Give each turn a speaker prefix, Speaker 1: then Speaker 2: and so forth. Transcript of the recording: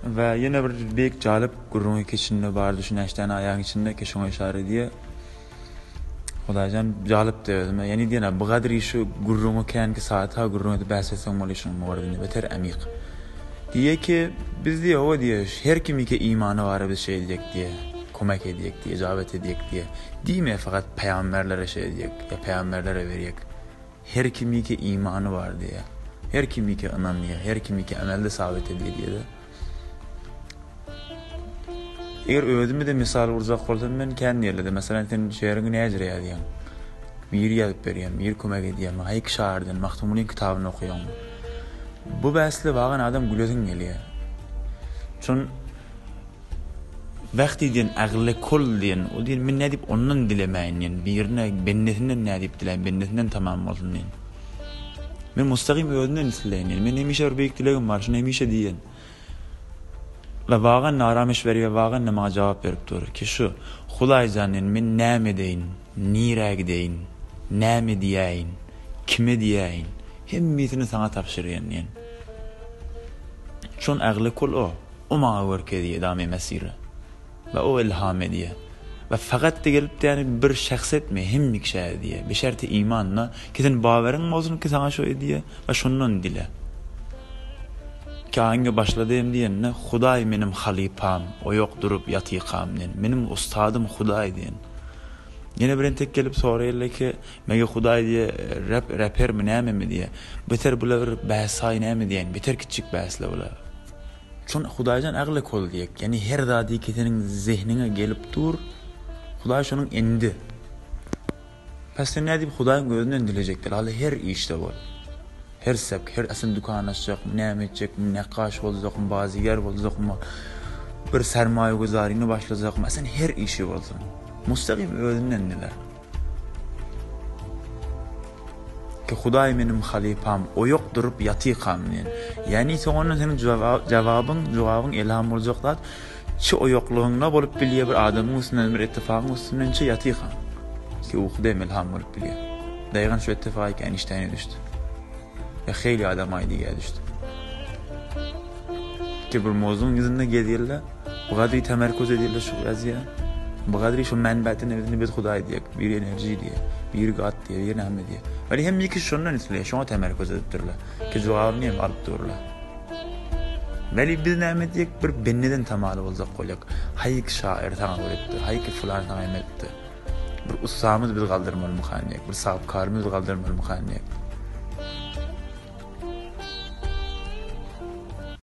Speaker 1: We ýene bir beýik jalyp gürrüňi keçinde bardy şu näçe aýaň içinde ki şoňa işara edýär. Hudaýjan jalypdy özüme. Ýani diýen bu gadry şu gürrüňi känki saata gürrüň edip bäs etseň bolýar şunuň mugarybini beter ämik. Diýýär ki biz diýýär hawa diýýär her kimike imany bara biz şeý edýek diýýär. Kömek edýek diýýär, ijabet edýek diýýär. Diýmeýär fakat pygamberlere şeý edýek ýa pygamberlere berýek. Her kimike imany bar diýýär. Her kimike ynanýar, her kimike emelde sabit edýär diýýär. Eger özümi-de mysal urjak bolsam men kän ýerlerde, meselem sen şäheriňi näjire ýazýaň? Biri ýazyp berýär, biri kömek edýär, haýky şahyrdan Magtymgulyň kitabyny okaýaňmy? Bu bäsle bagan adam gülesiň gelýär. Şon Wehdi diýen agly kul diýen, o diýen men nädip ondan dilemäýin diýen, birine bendesinden nädip diläýin, bendesinden tamam bolsun diýen. Men mustagym özünden isleýin diýen. Men hemişe bir beýik dilegim bar, şuny hemişe diýen. We wagan arameş berýär, wagan maňa jogap berip dur ki şu Hudaýjan diýen men näme edeýin, nirä gideýin, näme diýäýin, kime diýäýin, hemmesini saňa tabşyrýan diýen. Şon agly kul o. O maňa görkezýär dame mesire. We o ilham edýär. We fakat-da gelip ýani bir şahs etmeýär, hemme kişä edýär. Bi şerti imanda ki sen baweriň bolsun ki saňa şo edýär we şondan dile. Ki aňňa başlady hem diýende Hudaý menim halypam, oýak durup ýatykam diýen. Menim ustadym Hudaý diýen. Ýene bir entek gelip soraýarlar ki, mege Hudaý diýe rep repermi nämemi diýe. Beter bula bir bäsaý näme diýen, beter kiçjik bäsle bula. Şon Hudaýjan agly kol diýek. Ýani her zady ki seniň zehniňe gelip dur, Hudaý şonuň endi. Pes sen nädip Hudaýyň özünden dilejek däl. Haly her işde bol. Her sek, her sen dükan açjakmy, näme etjekmi, nekgaş boljakmy, baziger boljakmy, bir sermaýaguzaryny başlajakmy, sen her işi bolsun. Mustagym özünden dile. Ki Hudaý meniň halypam, oýak durup ýatykam diýen. Ýagny soňundan seniň jawabyň, jogabyň elham boljak zat, çi oýaklygyňda bolup bilýär bir adamyň üstünden, bir ettifagyň üstünden çi ýatykam. Ki ukuda hem elham bolup bilýär. Daýgan şu ettifak iki Einsteine düşdi. Ve heýli adam aýdyga düşdi. Ki bir mowzuň ýüzünde gezýärler. Bu gadry temerkuz edýärler şu ýazýa. Bu gadry şu menbäden özüni biz Hudaý diýek, biri enerji diýe, biri God diýe, biri näme diýe. Weli hemme kişi şondan isleýär, şoňa temerkuz edip durlar. Ki jogabyny hem alyp durlar. Weli biz näme diýek, bir bendeden tamaly boljak bolýak. Haýky şair saňa öwretdi, haýky fylan saňa em etdi. Bir ussamyz biz galdyrmalymykan diýek, bir sahapkarymyz biz galdyrmalymykan diýek.